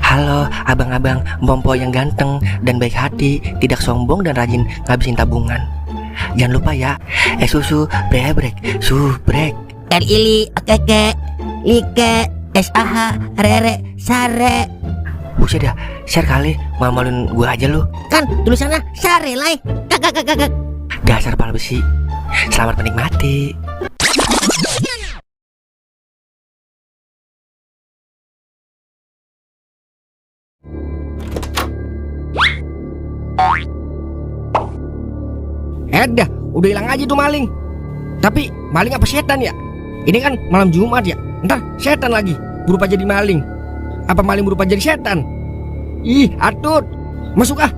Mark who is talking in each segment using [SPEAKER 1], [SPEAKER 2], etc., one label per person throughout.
[SPEAKER 1] Halo abang-abang Bompo yang ganteng dan baik hati, tidak sombong dan rajin ngabisin tabungan. Jangan lupa ya, susu brebrek, subrek.
[SPEAKER 2] Ili, keke, like, SAH, rere, sare.
[SPEAKER 1] Buset dah, share kali, malu-maluin gua aja lu.
[SPEAKER 2] Kan tulisannya sare lai. Kakak.
[SPEAKER 1] Dasar pala besi. Selamat menikmati.
[SPEAKER 3] Dah, udah hilang aja tuh maling. Tapi maling apa setan ya? Ini kan malam Jumat ya. Ntar setan lagi berupa jadi maling. Apa maling berupa jadi setan? Ih, atut. Masuk ah.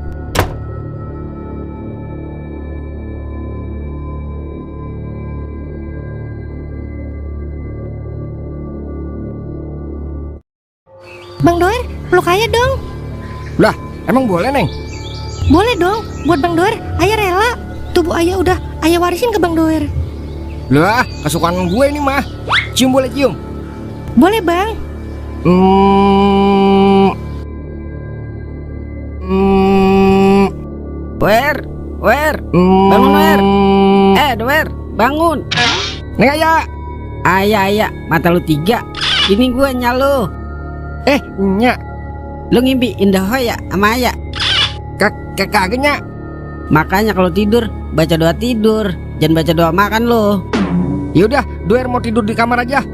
[SPEAKER 4] Bang Doer, peluk Ayah dong.
[SPEAKER 3] Lah, emang boleh, Neng?
[SPEAKER 4] Boleh dong, buat Bang Doer, Ayah rela. Tubuh Ayah udah Ayah warisin ke Bang Doer.
[SPEAKER 3] Lah, kesukaan gue ini mah. Cium boleh cium?
[SPEAKER 4] Boleh Bang.
[SPEAKER 5] Wer, bangun Wer. Wer, bangun.
[SPEAKER 3] Neng Ayah.
[SPEAKER 5] Ayah, mata lu 3. Ini gue nyalo.
[SPEAKER 3] Nyak.
[SPEAKER 5] Lu ngimpi Indah Hoya sama Ayah.
[SPEAKER 3] Kagak nyak.
[SPEAKER 5] Makanya kalau tidur baca doa tidur, jangan baca doa makan lo.
[SPEAKER 3] Yaudah, Doer mau tidur di kamar aja.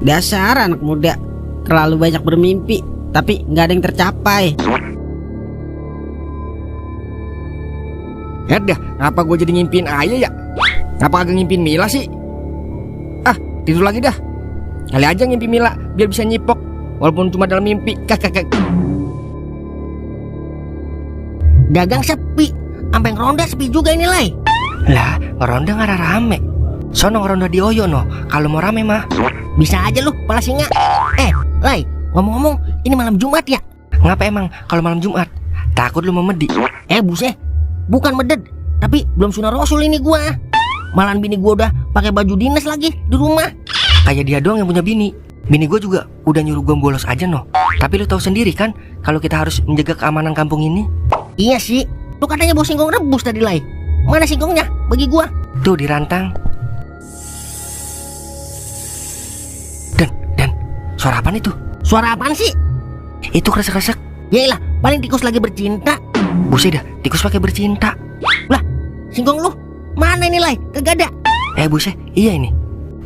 [SPEAKER 5] Dasar anak muda, terlalu banyak bermimpi tapi nggak ada yang tercapai.
[SPEAKER 3] Dah, ngapa gue jadi ngimpin Ayah ya? Ngapa kagak ngimpin Mila sih? Ah, tidur lagi dah. Kali aja ngimpi Mila biar bisa nyipok walaupun cuma dalam mimpi.
[SPEAKER 2] Dagang sepi, sampai ngeronda sepi juga ini lai.
[SPEAKER 1] Lah, ngeronda nggak rame. Sono ngeronda di Oyo no. Kalau mau rame mah
[SPEAKER 2] Bisa aja lu, kepala singa. Lai, ngomong-ngomong, ini malam Jumat ya?
[SPEAKER 1] ngapa emang kalau malam Jumat? Takut lu memedi.
[SPEAKER 2] Buset, bukan meded, tapi belum sunah rasul ini gua. Malahan bini gua udah pakai baju dinas lagi di rumah.
[SPEAKER 1] Kayak dia doang yang punya bini. Bini gue juga udah nyuruh gue bolos aja no. Tapi lu tahu sendiri kan kalau kita harus menjaga keamanan kampung ini.
[SPEAKER 2] Iya sih, lu katanya bawa singkong rebus tadi lai. Mana singkongnya? Bagi gua.
[SPEAKER 1] Tuh di rantang. Dan suara apaan itu?
[SPEAKER 2] Suara apaan sih?
[SPEAKER 1] Itu kresek-kresek.
[SPEAKER 2] Yaelah, paling tikus lagi bercinta.
[SPEAKER 1] Buset dah, tikus pakai bercinta.
[SPEAKER 2] Lah, singkong lu mana ini lai? Kagak ada.
[SPEAKER 1] Buset, iya ini.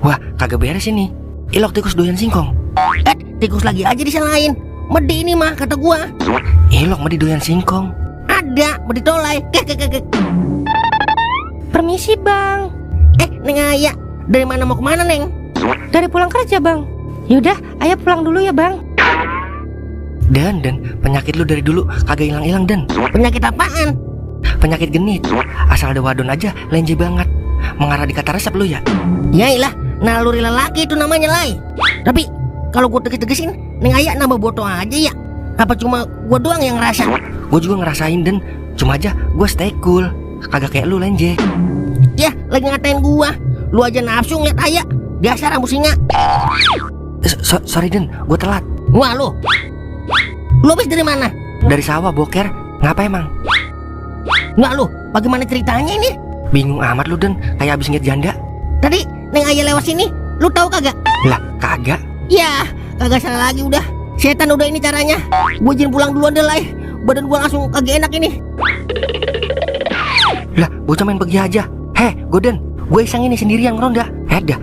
[SPEAKER 1] Wah, kagak beres ini. Ilok tikus doyan singkong.
[SPEAKER 2] Tikus lagi aja disalahin. Medi ini mah kata gua.
[SPEAKER 1] Ilok mah doyan singkong.
[SPEAKER 2] Ada, medi tolai.
[SPEAKER 4] Permisi Bang.
[SPEAKER 2] Neng Ayah, dari mana mau kemana Neng?
[SPEAKER 4] Dari pulang kerja Bang. Yaudah, Ayah pulang dulu ya Bang.
[SPEAKER 1] Dan penyakit lu dari dulu kagak hilang-hilang Dan.
[SPEAKER 2] Penyakit apaan?
[SPEAKER 1] Penyakit genit. Asal ada wadon aja lenje banget. Mengarah di kata resep lu ya.
[SPEAKER 2] Yaelah, naluri lelaki itu namanya lai. Tapi kalau gua teges-tegesin, Neng Ayah nambah boto aja ya. Apa cuma gua doang yang ngerasa?
[SPEAKER 1] Gue juga ngerasain Dan. Cuma aja gue stay cool. Kagak kayak lu lenje.
[SPEAKER 2] Ya, lagi ngatain gua. Lu aja nafsu ngeliat Ayah. Dasar rambut singa.
[SPEAKER 1] Sorry Den, gue telat.
[SPEAKER 2] Wah lu habis dari mana?
[SPEAKER 1] Dari sawah boker. Ngapa emang?
[SPEAKER 2] Nggak lu, bagaimana ceritanya ini?
[SPEAKER 1] Bingung amat lu Den, kayak abis ngeliat janda.
[SPEAKER 2] Tadi Neng Ayah lewat sini, lu tahu kagak?
[SPEAKER 1] Lah kagak.
[SPEAKER 2] Ya, kagak salah lagi udah. Setan udah ini caranya. Gua izin pulang duluan deh lai. Badan gua langsung kagak enak ini.
[SPEAKER 1] Lah bocah main pergi aja. Goden, gue iseng ini sendirian ngeronda. Dah.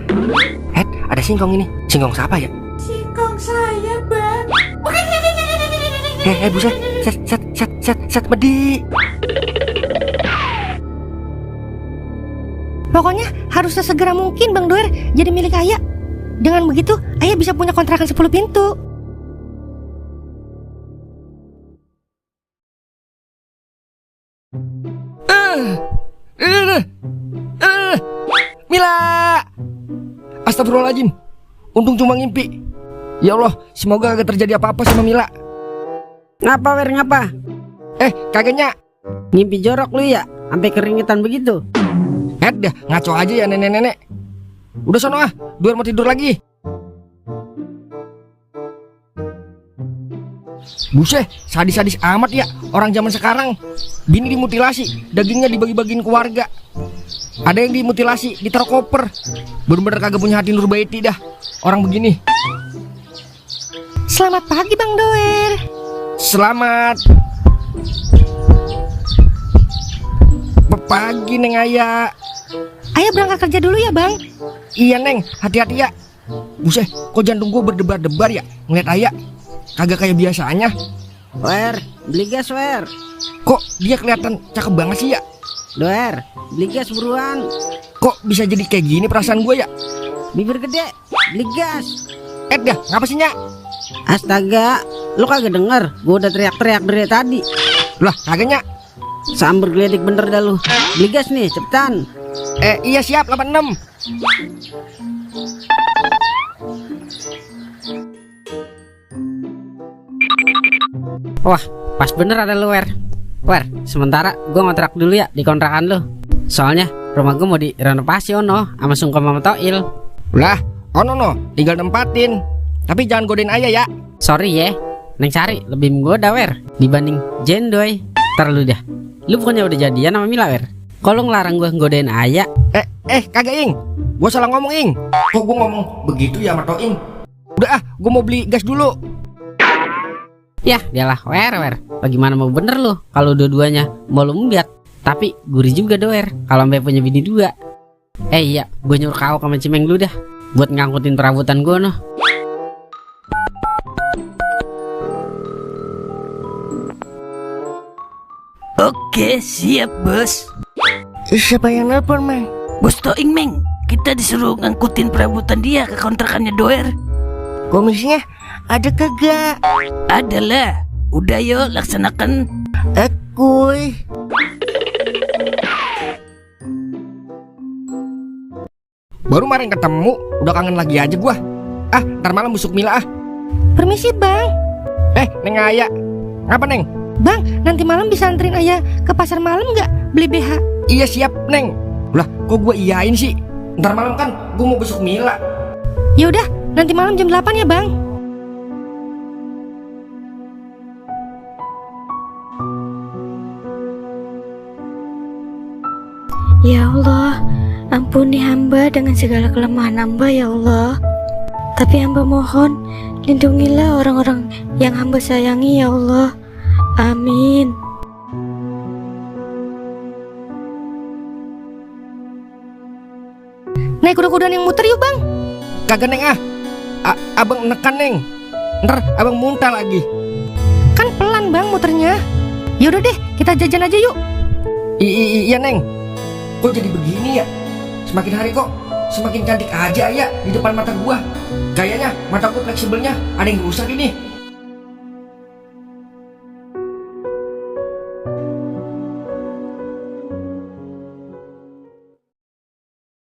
[SPEAKER 1] Ada singkong ini. Singkong siapa ya?
[SPEAKER 4] Singkong saya Bang.
[SPEAKER 1] Buset. Set medi.
[SPEAKER 4] Pokoknya harus sesegera mungkin Bang Doer jadi milik Ayah. Dengan begitu Ayah bisa punya kontrakan 10 pintu.
[SPEAKER 3] Mila. Astagfirullahaladzim. Untung cuma ngimpi. Ya Allah, semoga gak terjadi apa-apa sama Mila.
[SPEAKER 5] Ngapa Wer, ngapa?
[SPEAKER 3] Kagak nyak.
[SPEAKER 5] Ngimpi jorok lu ya, sampai keringetan begitu.
[SPEAKER 3] Dah, ngaco aja ya nenek-nenek. Udah sono ah, Doer mau tidur lagi. Buset, sadis-sadis amat ya orang zaman sekarang. Bini dimutilasi, dagingnya dibagi-bagiin ke warga. Ada yang dimutilasi, ditaruh koper. Bener-bener kagak punya hati Nurbaiti dah orang begini.
[SPEAKER 4] Selamat pagi Bang Doer.
[SPEAKER 3] Selamat pagi Neng Aya.
[SPEAKER 4] Ayah berangkat kerja dulu ya Bang.
[SPEAKER 3] Iya Neng, hati-hati ya. Buset, kok jantung gue berdebar-debar ya ngeliat Aya. Kagak kayak biasanya.
[SPEAKER 5] Wer, beli gas Wer.
[SPEAKER 3] Kok dia kelihatan cakep banget sih ya?
[SPEAKER 5] Doer, beli gas buruan.
[SPEAKER 3] Kok bisa jadi kayak gini perasaan gue ya?
[SPEAKER 5] Bibir gede, beli gas.
[SPEAKER 3] Dah, ngapa sih Nyak?
[SPEAKER 5] Astaga, lu kagak denger? Gua udah teriak-teriak dari tadi.
[SPEAKER 3] Lah, kagak Nyak.
[SPEAKER 5] Samber geledik bener dah lu. Beli gas nih, cepetan.
[SPEAKER 3] Iya siap, 86.
[SPEAKER 5] Wah, pas bener ada lu Wer. Wer, sementara gua ngontrak dulu ya di kontrakan lu. Soalnya rumah gua mau direnovasi ono sama Sungkem sama Toil.
[SPEAKER 3] Lah, no, tinggal nempatin. Tapi jangan godain Ayah ya.
[SPEAKER 5] Sorry ya, Neng Sari lebih menggoda Wer dibanding Jendoy. Ntar lu dah, lu bukannya udah jadian sama Mila Wer? Kalau ngelarang gua nggodain Aya.
[SPEAKER 3] Kagak Ing. Gua salah ngomong Ing. Kok gua ngomong begitu ya sama Toing? Udah gua mau beli gas dulu.
[SPEAKER 5] Ya, dialah Wer. Bagaimana mau bener lu kalau dua-duanya mau lu membiat. Tapi gurih juga Doer kalau sampai punya bini dua. Iya, gue nyuruh kau sama Cimeng dulu dah buat ngangkutin perabotan gue noh.
[SPEAKER 2] Oke, siap bos.
[SPEAKER 1] Siapa yang nelpon, Mang?
[SPEAKER 2] Bos Toing Meng, kita disuruh ngangkutin perabotan dia ke kontrakannya Doer.
[SPEAKER 1] Komisinya ada kagak?
[SPEAKER 2] Adalah. Udah yuk laksanakan.
[SPEAKER 1] Kuy.
[SPEAKER 3] Baru kemarin ketemu, udah kangen lagi aja gua. Ntar malam busuk Mila ah.
[SPEAKER 4] Permisi Bang.
[SPEAKER 3] Neng Aya. Ngapa Neng?
[SPEAKER 4] Bang, nanti malam bisa anterin Ayah ke pasar malam nggak beli BH?
[SPEAKER 3] Iya siap Neng. Lah, kok gua iyain sih? Ntar malam kan gua mau busuk Mila.
[SPEAKER 4] Ya udah, nanti malam jam 8 ya Bang.
[SPEAKER 6] Ya Allah, ampuni hamba dengan segala kelemahan hamba ya Allah. Tapi hamba mohon, lindungilah orang-orang yang hamba sayangi ya Allah. Amin.
[SPEAKER 4] Naik kuda-kudaan yang muter yuk Bang.
[SPEAKER 3] Kagak Neng abang nekan Neng. Ntar abang muntah lagi.
[SPEAKER 4] Kan pelan Bang muternya. Ya udah deh, kita jajan aja yuk.
[SPEAKER 3] Iya Neng. Kok jadi begini ya? Semakin hari kok semakin cantik aja ya di depan mata gua. Kayaknya mata gua fleksibelnya ada yang rusak ini.